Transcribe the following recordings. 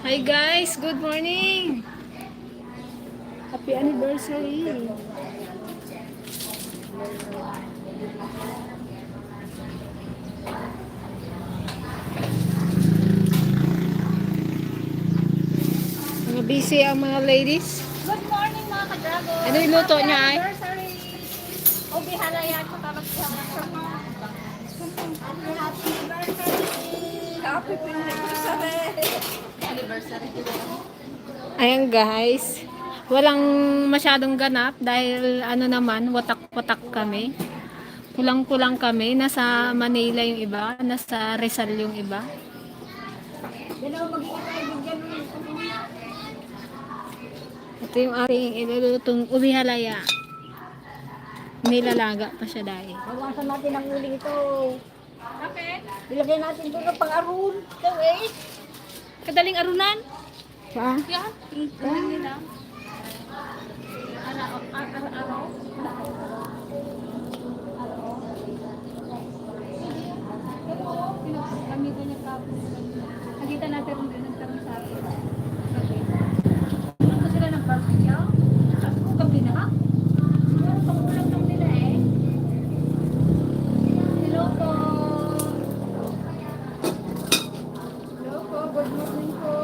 Hi guys, good morning. Happy anniversary. Mga busy ang mga ladies. Good morning mga ka-dragon! Ano yung luto niya ay? Anniversary! Ubi halayan ko tapos siya. Happy anniversary! Happy anniversary! Anniversary. Ayan guys, walang masyadong ganap dahil ano naman, watak-watak kami. Kulang-kulang kami. Nasa Manila yung iba, nasa Rizal yung iba. Ito yung ating ilulutong ubi halaya. Nilalaga pa siya dahil. Bawasan natin ang uling ito. Bakit? Ilagay natin doon ng pang-arun. Ito eh. Kadaling arunan. Pa? Yan. Uling nila. Araw. Pinagkamitan niya kapos. Nakita natin rin din ng tarong sa akin. Okay. Ano ko sila ng barbecue? Ako gabi na. Siguro pangulang lang nila eh. Hello po. Hello po. Good morning po.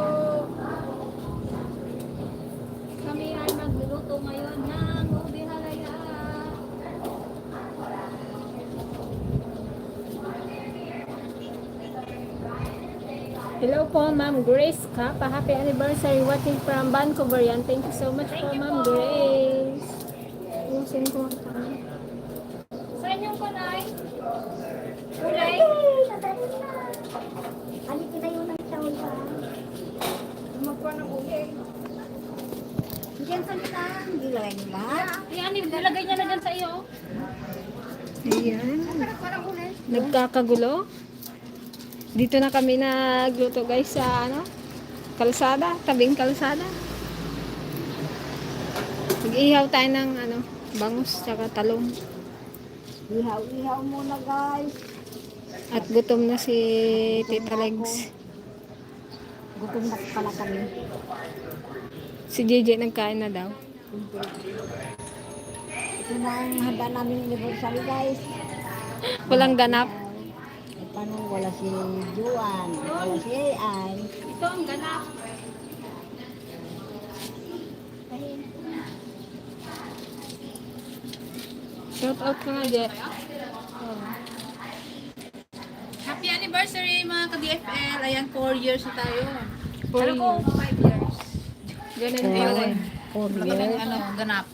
Kami ay magluluto ngayon ng ubi halaya. Hello po, Ma'am Grace Kapa. Happy anniversary watching from Vancouver yan. Thank you so much po, Ma'am Grace. Usin ko. Saan yung kunay? Kulay? Halika na yun ang tawag pa. Magkuha ng uli. Diyan sa litang. Gilawin nyo lahat. Yan, nilagay niya na dyan sa iyo. Ayan. Parang huli. Nagkakagulo. Dito na kami nagluto guys sa kalsada, tabing kalsada. Mag-ihaw tayo ng bangus tsaka talong. Ihaw-ihaw muna guys. At gutom na si Tita Legs. Gutom na pala kami. Si JJ nagkain na daw. Ito na ang handa namin anniversary guys. Walang ganap. Paano wala si Juan, wala si Ay. Ito ang ganap. Shout out ka nga, Je. Happy anniversary mga ka-DFL. Ayan, 4 years na tayo. For Alam ko, you. 5 years. Ganun Ayun. yun. Ganap.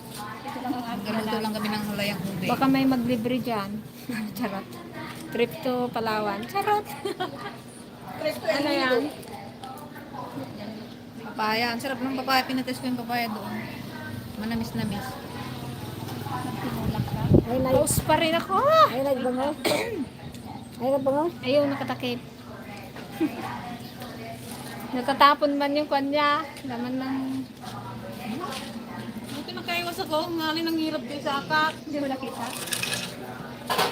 Ganito lang kami ng halayang ube. Baka may maglibre dyan. Charot. Trip to Palawan. Charot. Ano yan? Papaya. Ang sarap ng papaya. Pinatest ko yung papaya doon. Manamis-namis. Ay, Pause pa rin ako. ay, nagbangos. Ay, nagbangos. Ayaw, nakatakip. Natatapon man yung kanya. Laman ng... Buti nakaiwas ako. Ngalin ang hirap din sa akak. Hindi mo nakita?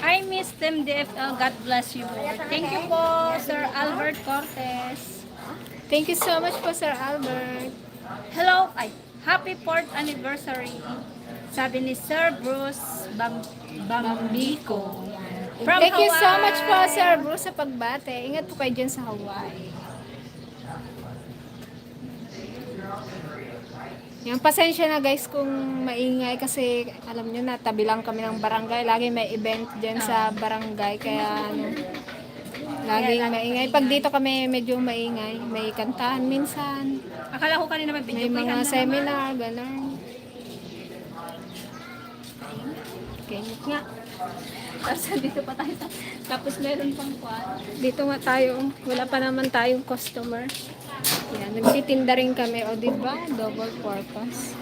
I miss them DFL. God bless you. Thank you po, Sir Albert Cortez. Thank you so much po, Sir Albert. Hello. Ay, happy 4th anniversary. Sabi ni Sir Bruce Bambico. From Thank you so Hawaii. much po, Sir Bruce, sa pagbate. Ingat po kayo dyan sa Hawaii. Yung pasensya na guys kung maingay kasi alam nyo na, tabi lang kami ng barangay. Lagi may event dyan sa barangay. Kaya laging maingay. Pag dito kami medyo maingay. May kantahan minsan. Akala ko kanina may May video mga seminar, gano'n. Okay, nga. Tapos dito pa tayo. Tapos meron pang kwan. Dito nga tayo, wala pa naman tayong customer. Yan, nagtitinda rin kami, o diba? Double purpose.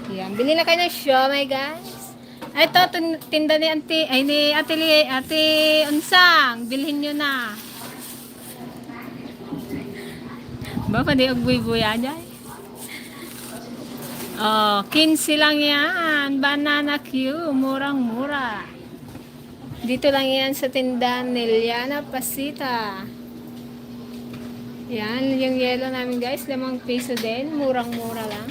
Yan, bili na kayo ng siomay, guys. Ay, ito, tinda ni Ate Unsang. Bilhin nyo na. Ba, pa di agbuy-buya dyan? Oh, 15 lang yan. Banana Q, murang-mura. Dito lang yan sa tindahan ni Liana Pasita. Yan, yung yelo namin guys, 5 piso din. Murang-mura lang.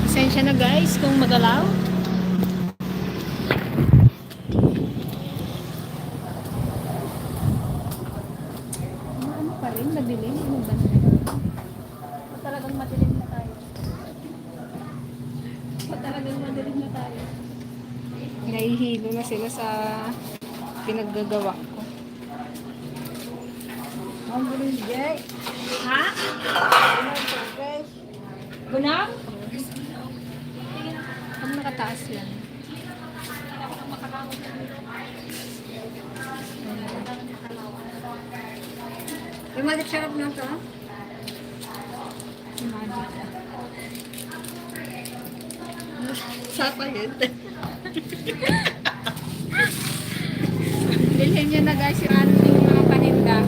Pasensya na guys kung magalaw. Ano pa rin, madilim. Ano ba? Talagang madilim na tayo. Talagang madilim na tayo. Nahihilo na sila sa pinaggagawa ko. Ang guling Jay. Ha? Gunam? Pag nakataas yan. Yung magic syrup na to? Magic. Sapa yun. Bilhin nyo na guys yung ating mga paninda.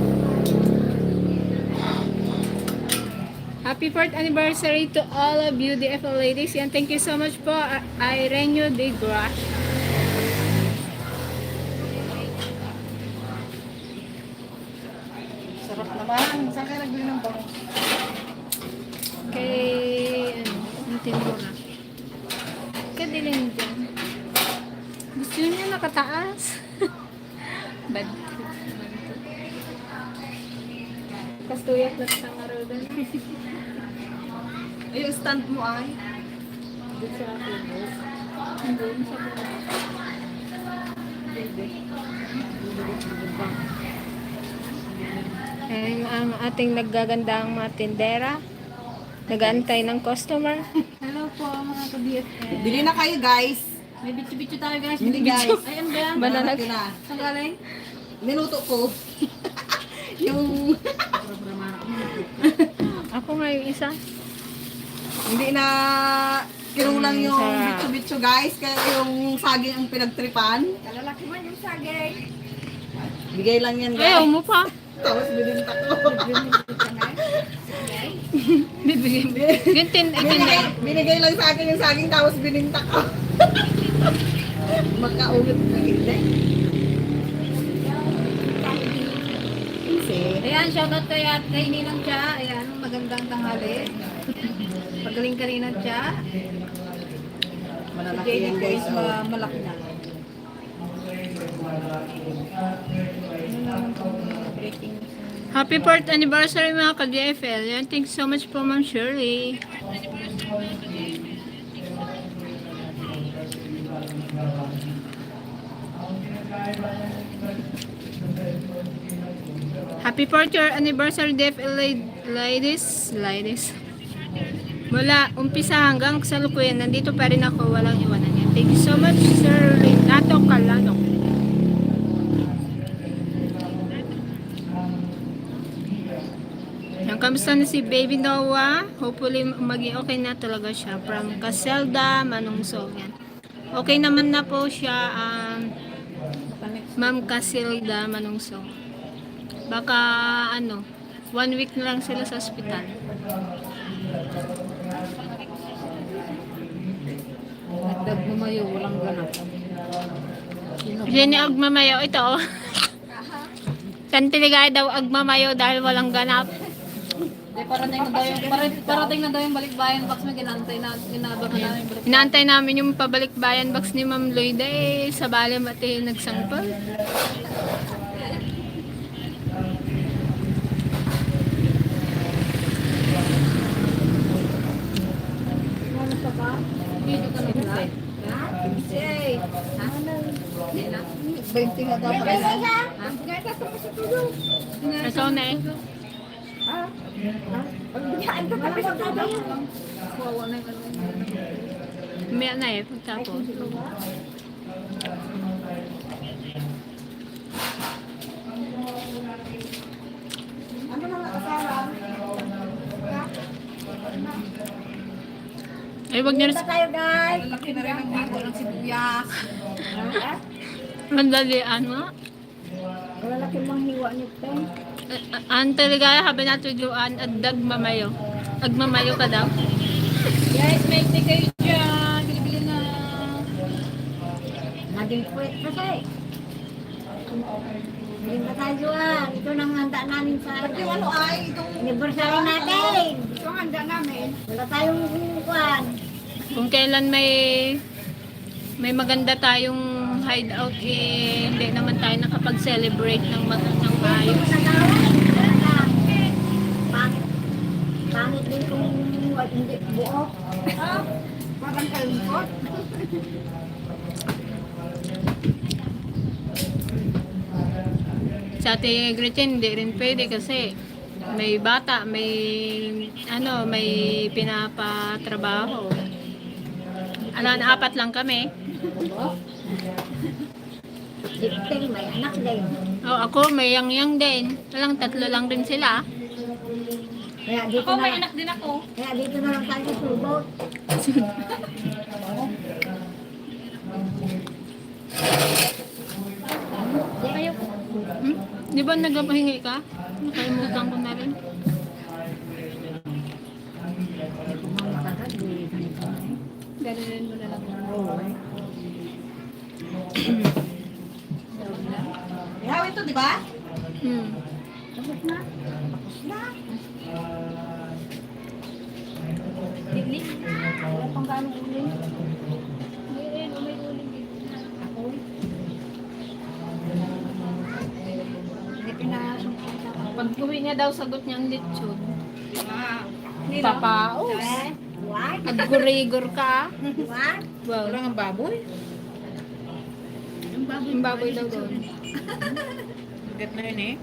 Happy 4th anniversary to all of you DFL ladies. Yan, thank you so much po. Irenio de Grash. Sarap naman. Saan kayo nagbili ng bangus? Kay, ano, tinura. Kadilim dyan. Gusto nyo nakataas? Bad trip. Kastuyat na sa ngaroon. Ay, yung stand mo ay. Dito sa Facebook. Doon sa mga. Ay, ang ating naggagandang mga tindera. Nag-aantay ng customer. Hello po mga ka-BFF. Bili na kayo guys. May bitso-bitso tayo guys. Bili guys. Ay, ano ba yan? Bananag. Ito na. Saan galing? Niluto ko. yung Ako nga yung isa. hindi na kinulang yung sarap. bitso-bitso guys. Kaya yung saging ang pinagtripan. Kalalaki man yung sagay. Bigay lang yan Ayaw guys. mo pa. Tapos bininta ko. Bibigyan mo. Yung Binigay lang sa akin yung saging tapos bininta ko. Magkaulit na hindi. Kasi, Ayan, shoutout kay Ninang Cha. Ayan, magandang tanghali. Magaling ka Ninang Cha. malalaki yan guys. Oh. Malaki na. Happy 4th anniversary mga ka-DFL. Yan, thanks so much po Ma'am Shirley. Happy 4th year anniversary DFL ladies. Mula umpisa hanggang kasalukuyan, nandito pa rin ako, walang iwanan yan. Thank you so much Sir Renato Calano. Yan, kamusta na si Baby Noah? Hopefully maging okay na talaga siya. From Caselda, Manungsong. Yan. Okay naman na po siya, Ma'am Caselda, Manungsong. Baka 1 week na lang sila sa ospital. Nagdag bumayo, walang ganap. Sini agmamayo ito oh. Santiligay daw agmamayo dahil walang ganap. Parating na daw yung balikbayan box na ginantay na inabangan namin balik. Inaantay namin yung pabalikbayan box ni Ma'am Lloyda sa bali mati nagsangpal. Ano pa ba? Video ka na ba? Jay! Ha? Hindi na. 20 nga daw pala. Ikaw na eh. Pagbigyan ka pa sa tabi. Kawawa na yung ano. May na eh pagtapos. Ano na nakasarap? Ay wag niyo Tayo guys. Laki na rin ang higo ng sibuyas. mandalian mo. Malalaki mang hiwa niyo te. Ang talaga habi na tuduan at dagmamayo. Agmamayo ka daw. Guys, make kayo dyan. Bili-bili na. Ading puwet kasi. Hindi ba tayo, Juan? Ito nang handa namin sa Ano ay itong anniversary natin. itong handa namin. Wala tayong kuwan. Kung kailan may maganda tayong hideout, eh, hindi naman tayo nakapag-celebrate ng magandang maayos. Pangit. Pangit din kung hindi buo. Parang kalungkot. Sa Ate Gretchen, hindi rin pwede kasi may bata, may pinapatrabaho. Apat lang kami. Sipting, may anak din. Oh, ako may yang din. Walang 3 lang din sila. Kaya dito Ako na, may anak din ako. kaya dito na lang tayo sa subot. Ayaw ko. Hmm? Di ba nagpapahingi ka? Nakalimutan ko na rin. Dalhin mo na lang. Ihaw ito, di ba? Hmm. Tapos na. Tiglis. Wala pang ganong uling. Mayroon, may uling dito. Hindi pinasok ko sa Pag uwi niya daw, sagot niya ang lechon. Hindi na. Papaos. What? Naggurigor ka. What? Wow. ang baboy? Yung baboy daw doon. Bigat na yun eh.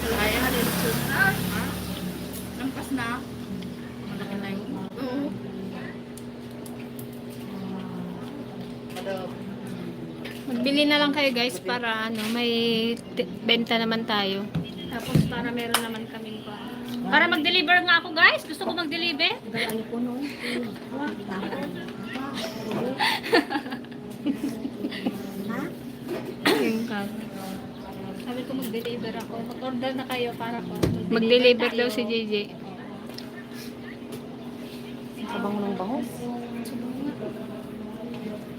Kaya ka rin na. Ha? Lampas na. Malaki na yun. Oo. Magbili na lang kayo guys para may benta naman tayo. Tapos para meron naman kaming pa. Para mag-deliver nga ako guys. Gusto ko mag-deliver. Galaan ko noon. Ha? Yung card. Sabi ko mag-deliver ako. Mag-order na kayo para ko. Mag-deliver daw si JJ. Kabango ng bango.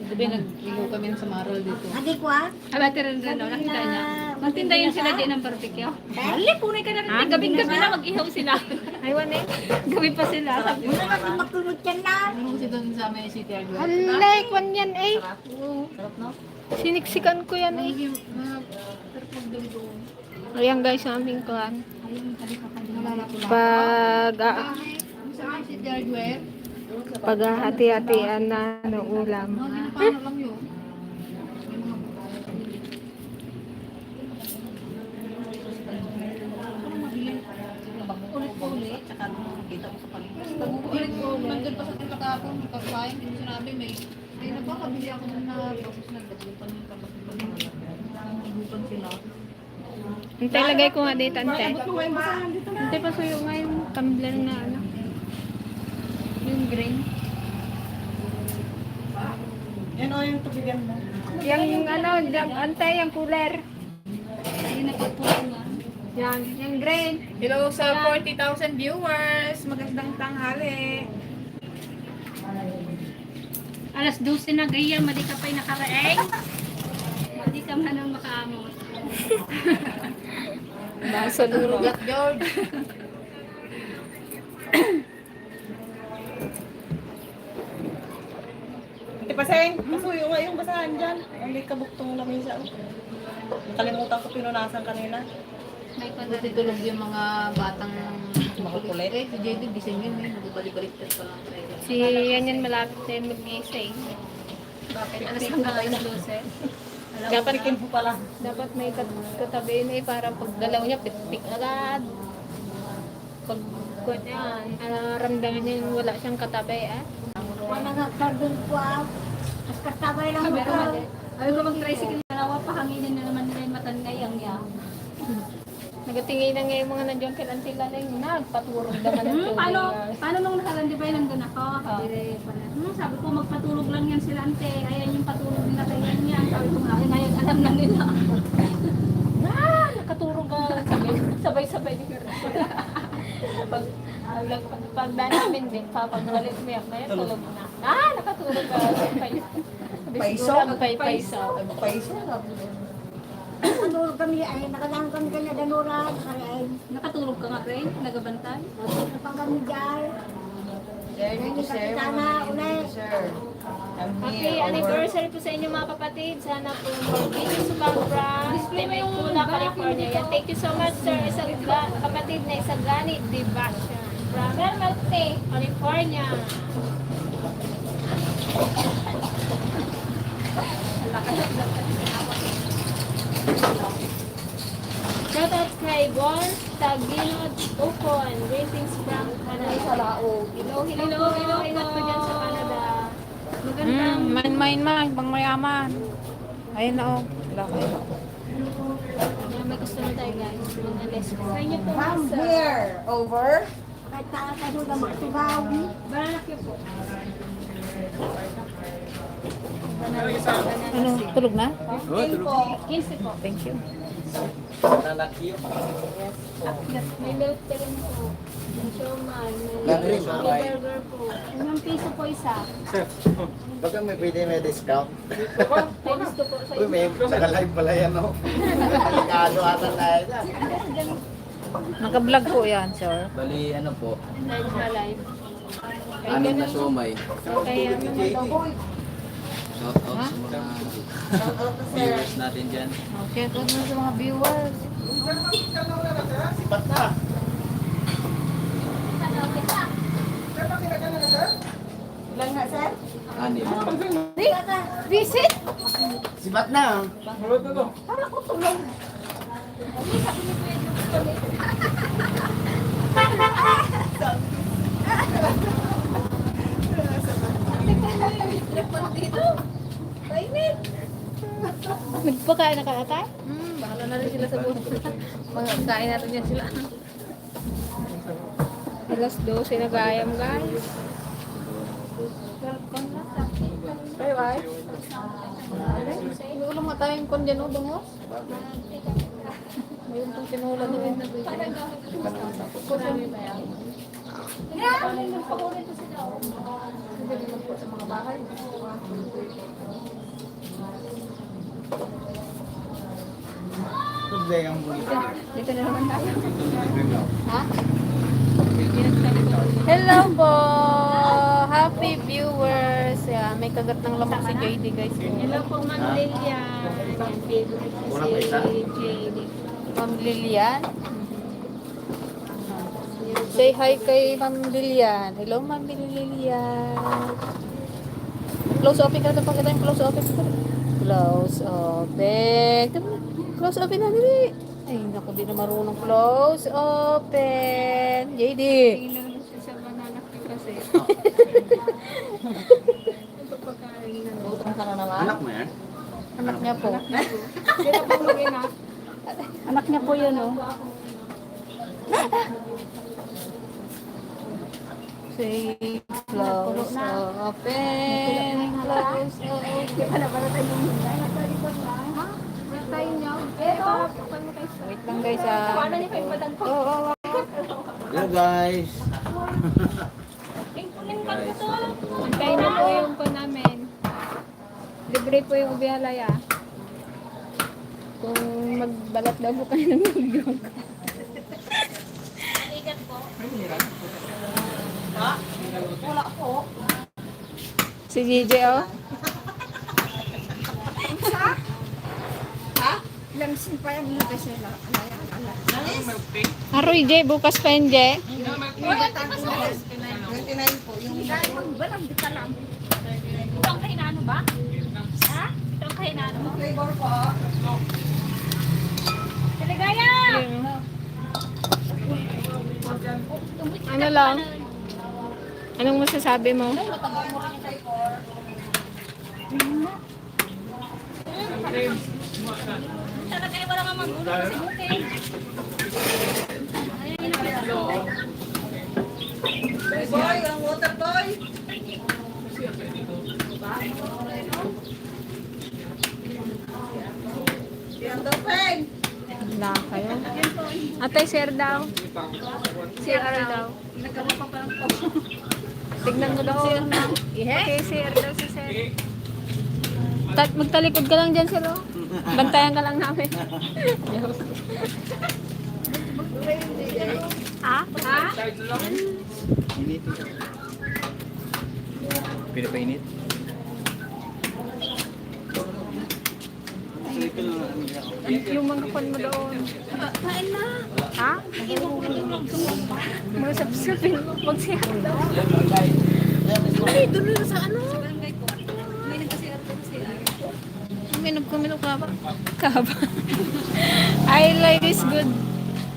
Gabi nag-ihaw kami sa Marol dito. Adi ko ah. Abati rin rin, nakita niya. Magtinda yun sila din ng barbecue. Dali, punay ka na rin. Ha? Gabing-gabi na mag-ihaw sila. Aywan eh. Gabi pa sila. Sabi Muna natin makulot yan na. Ano kasi doon sa may city agad? Halay, kwan yan eh. Sarap no? Siniksikan ko yan eh. Sarap magdali doon. Ayan guys, ang aming kwan. Ayun, sabi ka pa. Nalala ko lang. Pag City hardware. paghahati-hatian na ng ulam. Paano lang yun? Ulit-ulit. Tsaka kita mo sa paligid. Ulit-ulit. Nandun pa sa tila kahapon. Pagkain, hindi sinabi may nagpakabili ako na tapos nagdagupan yung kapatid. Nagdagupan sila. Antay, lagay ko nga dito, antay. Abot mo nga yung basahan dito na. Antay, pasuyo nga yung tumbler na ano. Yung green. Yan o yung tubigan mo. Yung ano, antay, yung cooler. Hindi nagpapulungan. Yung green. Hello sa 40,000 viewers. Magandang tanghali. Alas 12 na gaya, madi ka pa'y nakaraeng. Madi ka man ang makaamot. Nasa dulo. Gat George. Ate Paseng, pasuyo nga yung basahan dyan. Hindi kabuktong lamisa. Nakalimutan ko pinunasan kanina. May pagkatitulog yung mga batang Makukulit. Eh, si JD gising yun eh. Nagbabalik-balik pa lang. Si yan malapit na yung mag-gising. Bakit? Alas hanggang alas 12. Dapat ikin po pala. Dapat may katabi na eh, para pag galaw niya, pit-pik agad. Pag kung yan, ramdaman niya yung wala siyang katabi eh. Wala nga kardon ko ah. Mas kasabay lang Sabi ko, mo. Ay ko mag-tricycle na nawa, pahanginin na naman nila yung matangayang niya. Nagatingin na nga yung mga nandiyan kay Auntie Laling, nagpaturog naman ng tubig. Paano nung nakaraan, di ba yung nandun ako? Sabi ko, magpatulog lang yan sila, ante. Ayan yung patulog nila kay yan. Sabi ko, ngayon alam na nila. Nakaturog ka. Sabay-sabay ni Gerson. Pag namin din, pagbalik mo yan, maya tulog na. Ah, nakatulog ka. Paiso? Paiso. Paiso? Ano kami ay nakalang kami kanya danura ay Nakatulog ka nga, Ray? Nagabantay? napang kami dyan. Sir, dito sir. Sana ulit. Sir. I'm Happy here. Over. anniversary po sa inyo mga kapatid. Sana po more videos sa background. Display mo yung Tuna, back California. dito. Yan. Thank you so much, sir. Kapatid na Isagani, Division. From Melmote, California. Shoutout kay Bon Taginod Upon. Greetings from Canada. Hello, ingat po dyan sa Canada. Magandang Bang mayaman. Ayun na oh. Wala kayo. may customer tayo guys. Mga lesson. Sa inyo po, Come sir. here. Over. Kahit tayo na magtugaw. Baranak yun po. Ano, tulog na? Po. 15 po. Thank you. May milk tea rin po. May siomay. Lahat May burger po. 5 piso po isa. Baka may pwede may discount. Times 2 po sa Uy, may naka-live pala yan, no? Delikado ata tayo dyan. Naka-vlog po yan, sir. Bali, ano po, Live na live. Ay, anim na ganun. siomay. Kaya naman. Shout out sa mga viewers natin dyan. Okay, ito na sa mga viewers. Sipat na. Ilan nga, sir? Anim. Visit? Sipat na. Nagpakain na ka ata? Bahala na rin sila sa buhay. Pagkain natin yan sila. Alas 12 na gayam guys. Ay, ay. May ulam nga tayong kon dyan, oh, bangos. May ulam tong tinula doon. Tublay ang bulit. Dito na naman tayo. Ha? Hello po! Happy viewers! Yeah, may kagat ng lamok si JD, guys. Hello po, Ma'am Lilian. Yan, favorite ko Una pa isa? si JD. Ma'am Lilian. Say hi kay Ma'am Lilian. Hello, Ma'am Lilian. Close open ka na pag yung close open. Close open. Close open na nili. Ay, naku, di na marunong close open. JD. Tingnan naman siya sa banana cue kasi. Pagpapakain na. Utang ka na naman. Anak mo yan? Anak niya po. Sila po mag-ina. Anak niya po yun, oh. Say close open. Close open. Tayo niyo. Ito. Wait lang, guys, ah. Paano niyo kayo madagpo? Oo, oo. Hello guys. Guys, welcome to Kain na po yung po namin. Libre po yung ubihalaya. Kung magbalat daw po kayo ng mag-vlog. Si JJ, oh. Lamsin pa yung mga sila. Aroy, J. Bukas pa yun, J. 29 po. Yung Walang di ka lang. Ito ang kahinano ba? Ha? Ito ang kahinano mo? flavor po. Kaligaya! Ano lang? Anong masasabi mo? Talaga ay wala nga magulo kasi bukid. Boy, ang water boy. Yan daw, Peng. Wala kayo. Atay, sir daw. CR daw. Nagawa pa parang po. Tignan mo daw. Okay, sir daw si sir. Magtalikod ka lang dyan, sir. Oh. Bantayan ka lang namin. Ha? Ha? Init. Pinapainit. Yung mga kon mo doon. Kain na. Ha? Mga sapsapin. Magsiyah daw. Ay, doon na sa ano? Sa barangay ko. May nagkasiyar ko sa CR. Minog ka ba? Kaba. I like this good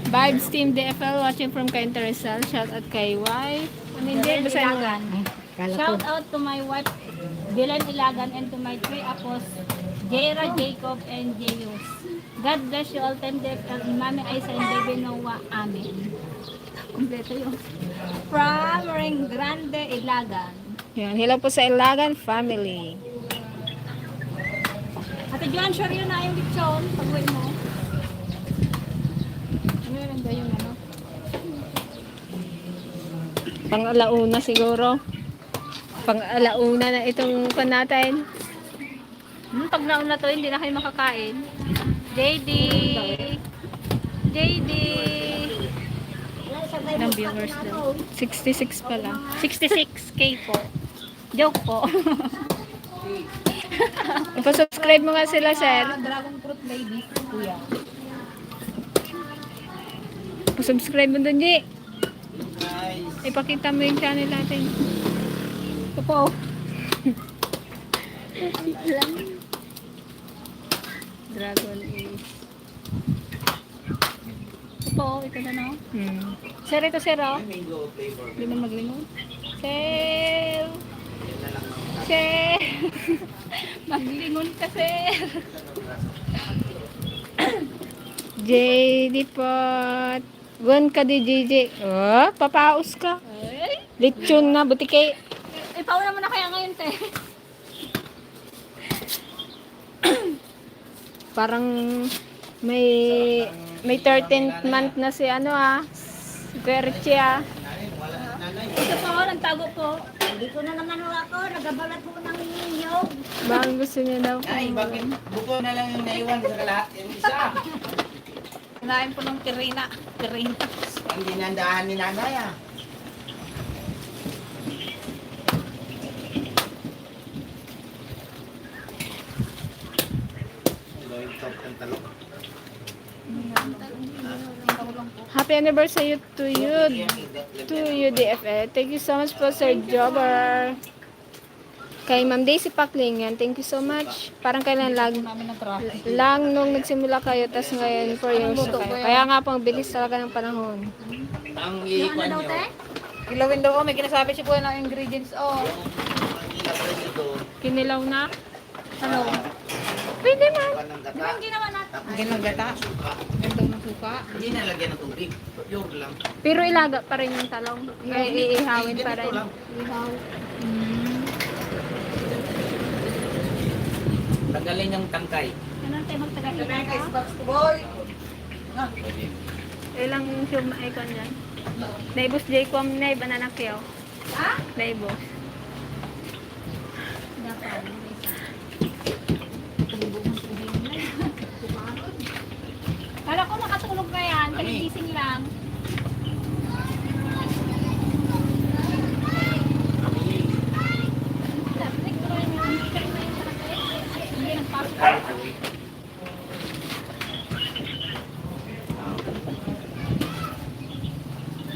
vibes team DFL watching from Cainta Rizal. Shout out kay wife. Ano hindi? Basahin mo. Kala ko, Shout out to my wife, Dylan Ilagan, and to my three apos, Jaira, Jacob, and Jeyus. God bless you all, Team DFL, Mami Aisa, and Baby Noah. Amen. Kompleto yun. From Ring Grande, Ilagan. Yan, hello po sa Ilagan family. Ate Joan, sure yun na yung lechon. Pag-uwi mo. Ano yun ba yung ano? Pang-alauna siguro. Pang-alauna na itong pan natin. Pag nauna to, hindi na kayo makakain. JD! JD! Ilang viewers daw? 66 pala. 66K po. Joke po. Ipa-subscribe mo nga sila, sir. Dragon fruit baby, kuya. Ipa-subscribe mo dun, Ji. Ipakita mo yung channel natin. Ito po. Dragon is... Ito po, ito na no. Sir, ito, sir, oh. Mango flavor. Hindi man maglingon. Sir! Sir! Maglingon ka, sir! JD pot. Gon ka di JJ. Oh, papaus ka. Lechon na, butike. Ipauna mo na kaya ngayon, te. Parang may 13th month na si ano si Gertie Ito po, nagtago po. hindi ko na naman ako, nagabalat ko ng niyog. Bang gusto niya daw. Ay, bakit? Buko na lang yung naiwan sa kalat. Yung isa. Kinain po ng Pirina. Ang dinandahan ni nanay ah. Loyal top ng talong. Happy anniversary to you DFL. Thank you so much po Sir Jobber. Kay Ma'am Daisy Paklingan, thank you so much. Parang kailan lang nung nagsimula kayo, tas ngayon 4 years na kayo. Kaya nga pong bilis talaga ng panahon. Ang iikwan nyo. Kilawin daw ko. May kinasabi siya po ng ingredients. Oh. Ang ilapin nyo doon. Kinilaw na. Ano? Pwede na. Ng gata. Ginawa natin. Tapos Ganun gata. suka. Gandang ng suka. Hindi nalagyan ng tubig. Pure lang. Pero ilaga pa rin yung talong. Ay, iihawin pa rin. Ganito lang. Tagalin yung tangkay. Ano tayo magtaga-hina ka? Ilang tube na icon dyan? Naibos Jaycom na banana kyo. Ha? Naibos. Dapat. Kala ko nakatulog na yan. Kagigising lang. Hindi nagpasok.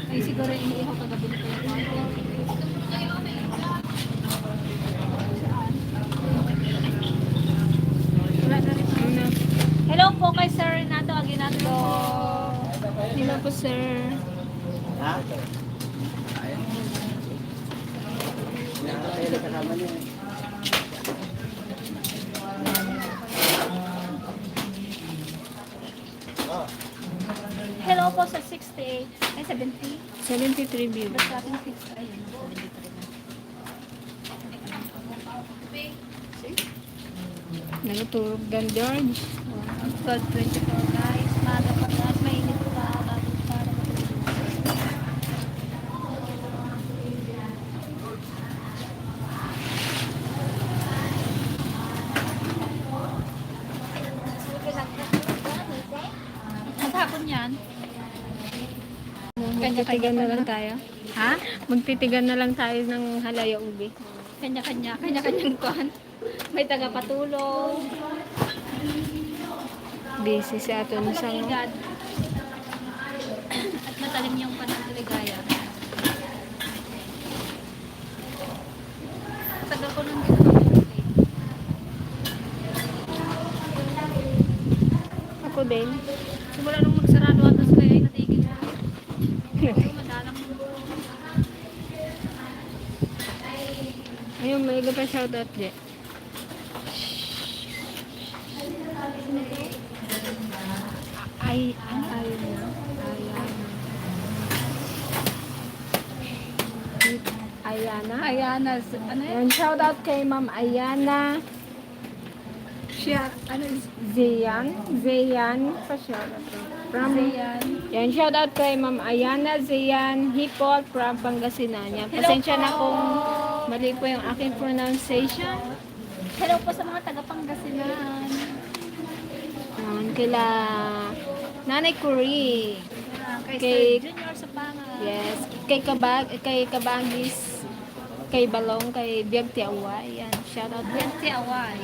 Ay, siguro iniihaw kagabi na kayo. Wala na rin. Hello po kay Sir Renato Aguinaldo. Hello po, sir. Ha? Hello po sa 68. Ay, 70. 73 views. Ba't sa ating 6? Ayun. Nagutulog Dan George. 12:24 guys. Maga pa yan. Magtitigan na lang tayo. Ha? Magtitigan na lang tayo ng halaya ubi. Kanya-kanyang kuhan. May tagapatulong. Busy si ato na sa Igad. At matalim yung pananaligaya. Tagal ko nang Ako din. simula nung magsarado at sila ay natigil na. Madalang Ayun, may iba pa shoutout di. Ayun na. Ayana. Ayana, ano yan? Yan, shoutout kay Ma'am Ayana. Siya, ano Zayan pa shoutout. From, yan? yan, shoutout kay Ma'am Ayana Zayan Hipol from Pangasinan. Yan, Hello pasensya po. na kung mali po yung aking pronunciation. Hello po sa mga taga-Pangasinan. Yan, kila Nanay Kuri. Kay Kay- Sir Junior sa pangal. Yes, kay Kabangis, kay Balong, kay Biag Tiaway. Yan, shoutout po. Biagti Away.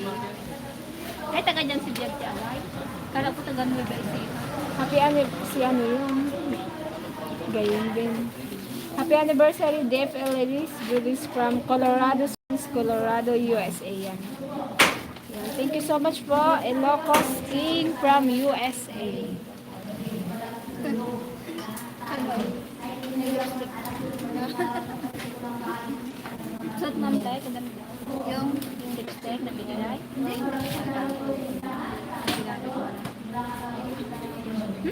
Ay, taga dyan si Biagti Away. Kala ko taga Nueva Ecija. Happy si ano yun. Gayon din. Happy anniversary, Dave Ellis, Julius from Colorado Springs, Colorado, USA. Yan. Yan. Thank you so much po, Ilocos King from USA. Suot ma'am tayo, kaganda. Yung lipstick na binigay. Hindi.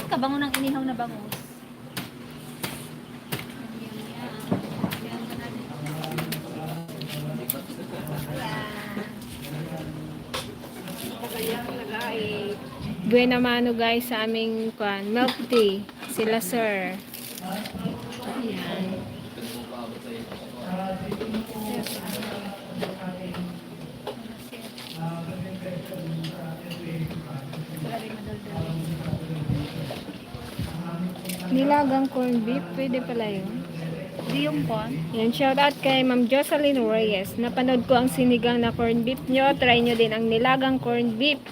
Kabango ng inihaw na bangus. Buena mano guys sa aming milk tea. Sila sir. Yan. Nilagang corned beef, pwede pala yun. Hindi yung pon. Yan, shout out kay Ma'am Jocelyn Reyes. Napanood ko ang sinigang na corned beef nyo. Try nyo din ang nilagang corned beef.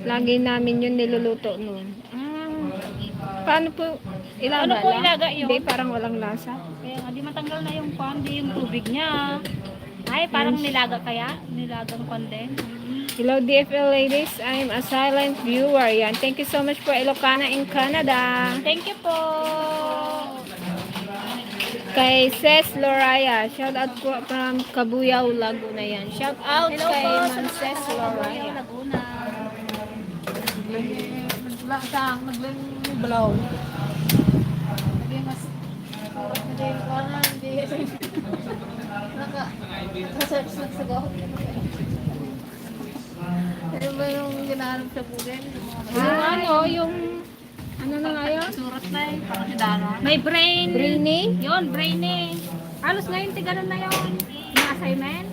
Lagi namin yun niluluto noon. Paano po ilaga Ano po lang? ilaga yun? Hindi, parang walang lasa. Kaya nga, di matanggal na yung pon, di yung tubig niya. Ay, parang nilaga kaya? Nilagang pon din. Hello DFL ladies, I'm a silent viewer. Yan, thank you so much for Ilocana in Canada. Thank you po! Kay Ces Loraya, shout out po from Cabuyao, Laguna yan. Shout out Hello kay po sa Ma'am mga Ces taga Loraya. Laguna. Balaw. Ano ba yung ginahanap sa Google? Yung ano na nga yun? Surat na eh, parang si Dara. May brain. Brainy? Yun, brainy. Halos ngayon, tigalan na yun. Yung assignment.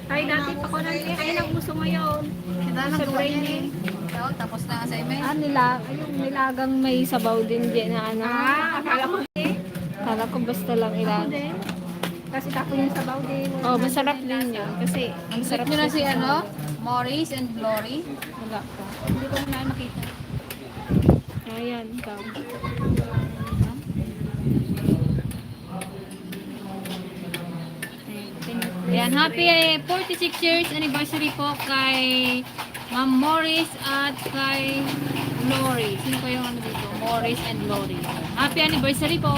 Tayo dati pa ko nang ay nang gusto ngayon. Sa brainy. Tapos na assignment. Yung nilagang may sabaw din dyan na ano. Akala ko eh. Kala ko basta lang ilang. Din. Kasi tako yung sabaw din. Oh, masarap din yun. Kasi ang sarap Nyo na si sa- ano? Maurice and Glory. Wala pa. Hindi ko na makita. Ayan, ikaw. Ayan, happy 46 years anniversary po kay Ma'am Morris at kay Glory. Sino ko yung ano dito? Morris and Glory. Happy anniversary po!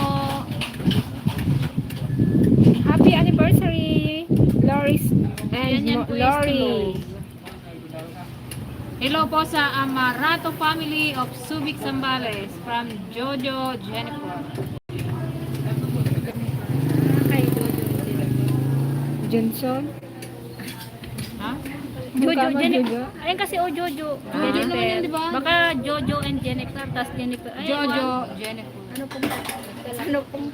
Happy anniversary, Loris and Yan yan po is Lori. Hello po sa Amarato family of Subic Zambales from Jojo Jennifer. Kay Jojo Jennifer. Johnson. Ha? Mukha Jojo mo, Jennifer. Jojo? Ayun kasi Jojo. Jojo naman yun, di ba? Baka Jojo and Jennifer, tas Jennifer. Ay, Jojo. Jennifer. Ano pong Ano pong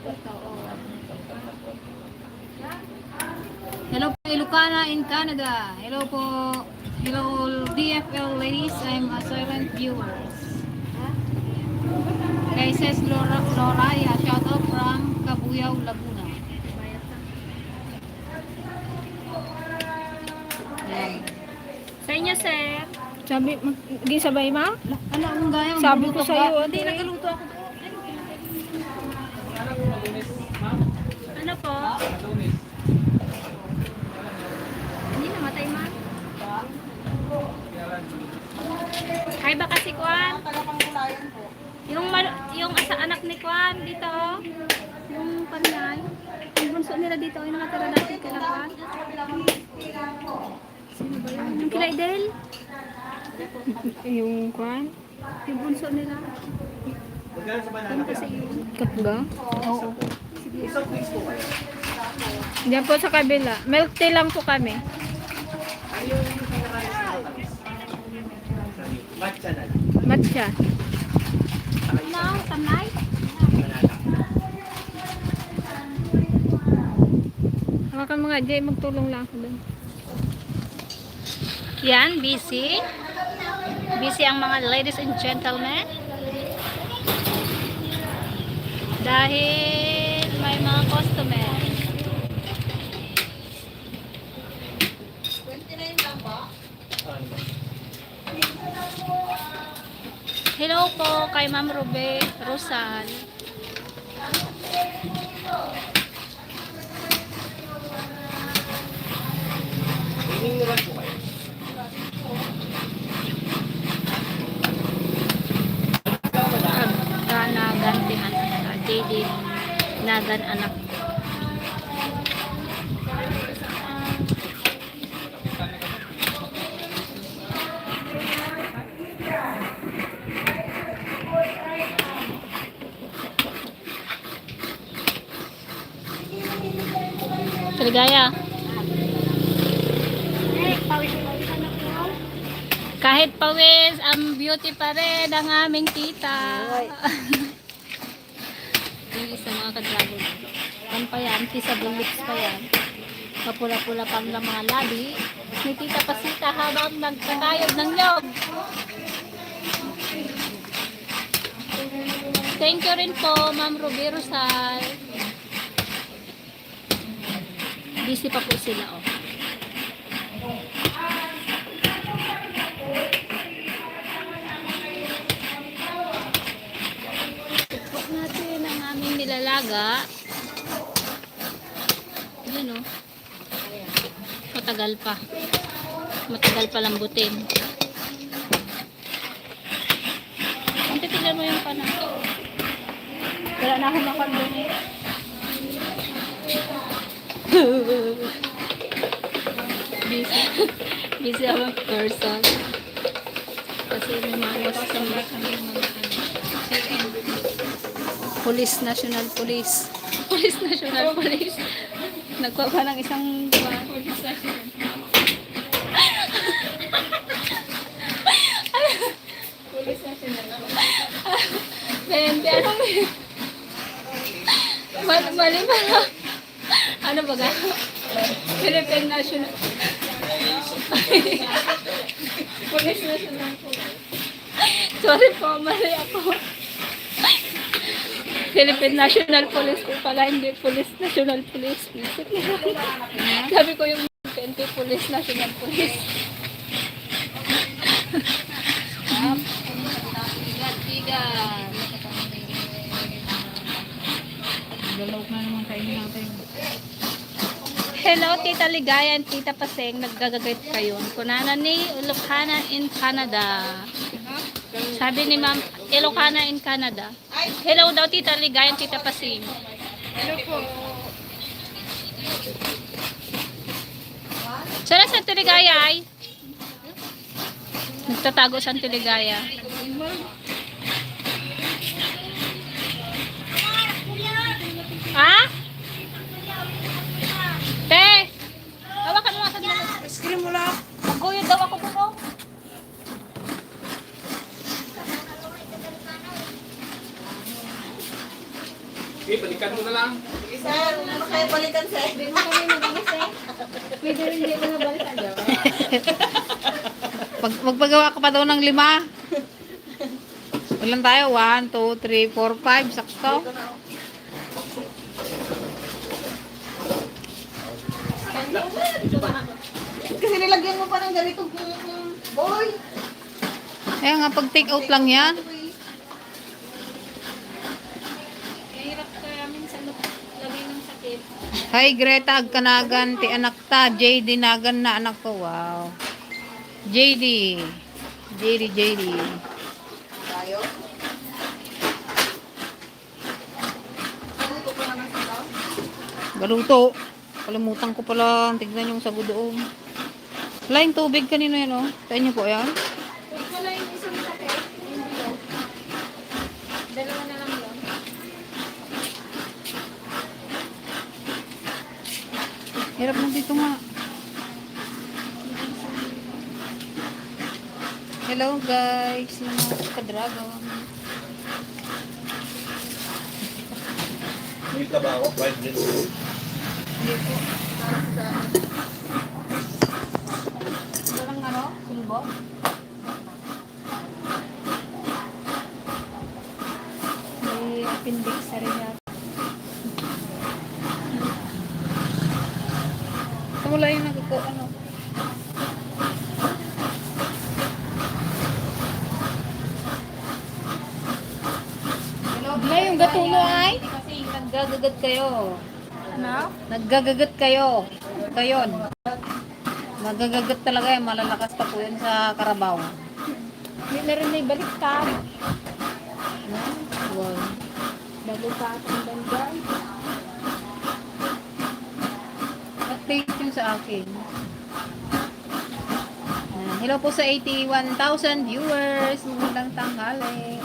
Hello po Ilocana in Canada. Hello po. Hello DFL ladies. I'm a silent viewers. Kay Sis Loraya, shout out from Kabuyaw, Laguna. Ayan. Sa inyo, sir. Sabi, di sabay ma? Ano ang gaya? Sabi ko sa'yo, Hindi, ate. nagluto ako. Ano po? Hindi namatay man. Ay baka si Kwan. Yung asa anak ni Kwan dito. Yung panay. Yung bunso nila dito ay nakatira dati kila Kwan. Sino ba yun? Yung kila Idel. Yung kwan? Yung bunso nila. Kwan kasi yun. Katga? Oo. Diyan po sa kabila. Milk tea lang po kami. Matcha na lang. Matcha. No, tamay. Hawakan mo nga, Jay. Magtulong lang ako dun. Yan, busy. Busy ang mga ladies and gentlemen. Dahil may mga customer. Hello po kay Ma'am Rube Rosal. Nagantihan JD Nagan anak. Ligaya. Kahit pawis, ang beauty pa rin ang aming tita. Yung isa mga ka-dragon. Ano pa yan? Kissable lips pa yan. Kapula-pula pang lang mga labi. Ni tita Pasita habang nagkakayod ng nyog. Thank you rin po, Ma'am Ruby Rosal. Busy pa po sila, oh. Ito natin ang aming nilalaga. Yun, oh. Matagal pa. Matagal pa lambutin. Ang titigan mo yung pana. Wala na akong makandun eh. busy ang person kasi may mga customer kami mga Police, National Police. Police, National Police. Nagkuha pa ng isang Police National. Police National. Bente, anong mali pa lang. Ano ba ga? Philippine National Police National Police. Sorry po, mali ako. Philippine National Police ko pala, hindi Police National Police. Sabi ko yung PNP Police National Police. Tigan. Hello, Tita Ligaya and Tita Paseng. Naggagagayt kayo. Kunana ni Ilocana in Canada. Sabi ni Ma'am, Ilocana in Canada. Hello daw, Tita Ligaya and Tita Paseng. Hello po. Sana sa Tiligaya ay? Nagtatago sa Tiligaya. Ha? Te! Hawakan mo nga sa dito. Scream mo lang. Maguyod daw ako po. Okay, balikan mo na lang. Sir, ano kayo balikan, sir? Hindi mo kami mag-inis eh. Pwede rin hindi mo nabalikan daw. Magpagawa ka pa daw ng 5. Ilan tayo? 1, 2, 3, 4, 5. Sakto. Kasi nilagyan mo pa ng ganito boy. Eh nga, pag take out lang yan. Kahirap kaya minsan lagay ng sakit. Hi Greta, agkanagan, ti anak ta. JD nagan na anak ko. Wow. JD. JD. Tayo. Luto pa na ng sabaw. Galuto. Kalimutan ko pala. Tignan yung sago doon. Wala yung tubig kanino yan, oh. Sa inyo po yan. Wala yung isang sakit. Hindi yun. Dalawa na lang yun. Hirap na dito nga. Hello guys. Yung mga kadragon. May tabaho, 5 minutes. Walang ano? Sulbo? May appendix na rin yata. Wala yung nagko, ano. Wala yung gatuno ay. Kasi naggagagat kayo. Ano? Naggagagat kayo. Kayon. Naggagagat talaga yan. Malalakas pa po yun sa karabaw. Hindi na rin may baliktad. Wow. Bago pa atong bandan. Update yung sa akin. Hello po sa 81,000 viewers. Magandang tanghali.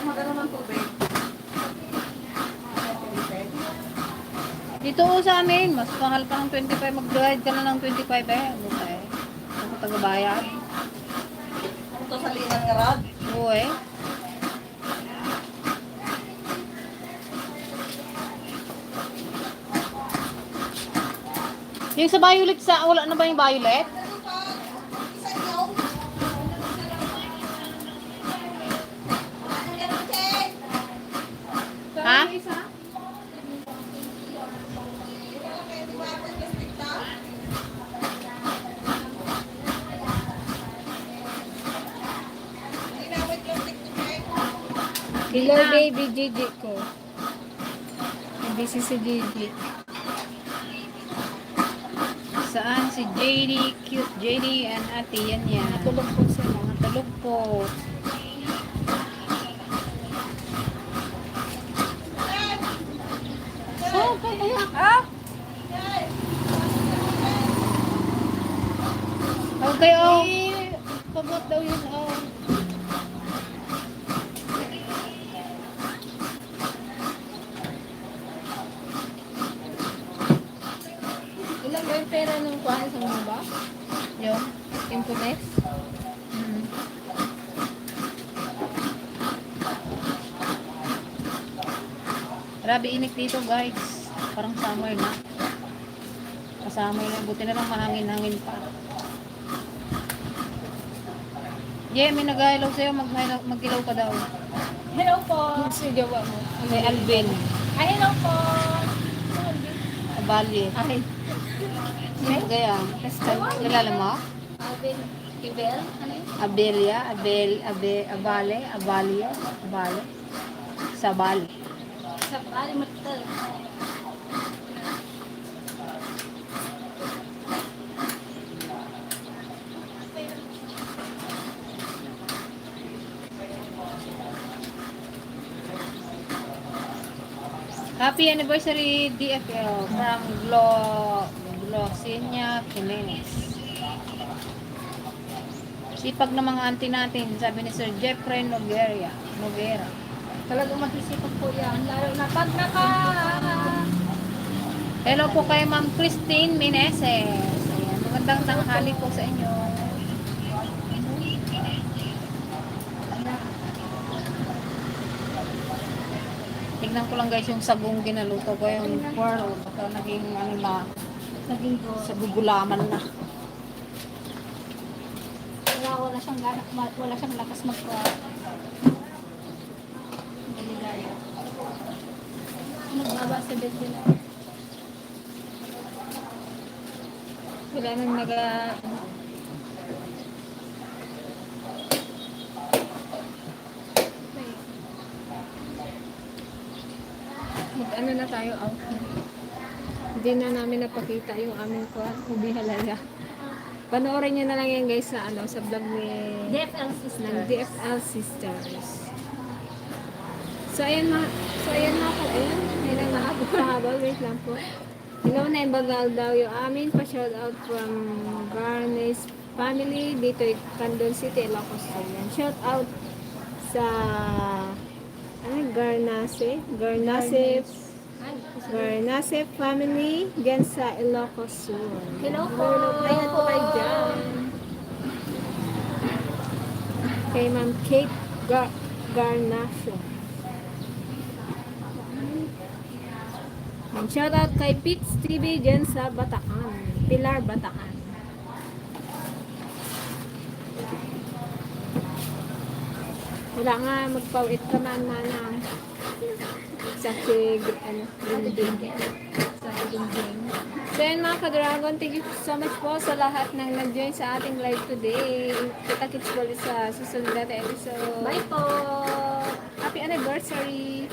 Magano ng tubig. Dito po sa amin, mas mahal pa ng 25. Mag-guide ka na ng 25 eh. Ano pa eh? Ako taga-bayad. Ito sa linan nga rad. Oo eh. Yung sa violet sa, wala na ba yung violet? Ha? Hello, baby Gigi ko. Busy si Gigi. Saan si JD? Cute JD and ate yan yan. Tulog po sila. Tulog po. Oh, kaya. Ah! Okay, oh. Pabot daw yun, oh. Ilan ba yung pera ng kuhaan sa mga ba? Yung. Impunex? Grabe init dito guys. Parang summer na. Summer na. Buti na lang mahangin-hangin pa. Yeah, may nag-hello sa'yo. Mag-hello ka daw. Hello po. Si Jawa mo. Kay Alvin. Ay, hello po. Abali. Ay, Kaya, kilala mo? Alvin Kibel. Ano yun? Abelia, Abale. Sabal. Sa Bali Matal. Happy anniversary DFL from Glosinia Jimenez. Sipag ng mga auntie natin, sabi ni Sir Jeffrey Noguera. Talagang masisipag po yan. Lalo na pag naka... Hello po kay Ma'am Christine Meneses. Ayan, magandang tanghali po sa inyo. Tignan ko lang guys yung sagong ginaluto ko, yung pearl. Baka naging ano na, Naging ko. sa gugulaman na. Wala siyang ganak, wala siyang lakas Galigaya. Nagbaba sa bed nila. Wala nang Mag-ano na tayo out. Hindi na namin napakita yung aming ubi halaya. Panoorin nyo na lang yan guys sa sa vlog ni DFL sister. ng DFL Sisters. So ayan na po. Ayan. May nang naabot na habang. Wait lang po. Hello na Bagal daw yung amin pa shout out from Garnes family dito Candon City, Ilocos. Ayan. Shout out sa Garnase family dyan sa Ilocos Sur. Hello po. Ayan po kayo dyan. Kay Ma'am Kate Garnasio. And shout out kay Pits TV dyan sa Bataan. Pilar, Bataan. Wala nga, magpawit ka man manang sa Grinding. So yun mga ka-dragon, thank you so much po sa lahat ng nag-join sa ating live today. Kita-kits ulit sa susunod natin episode. Bye po. Happy anniversary!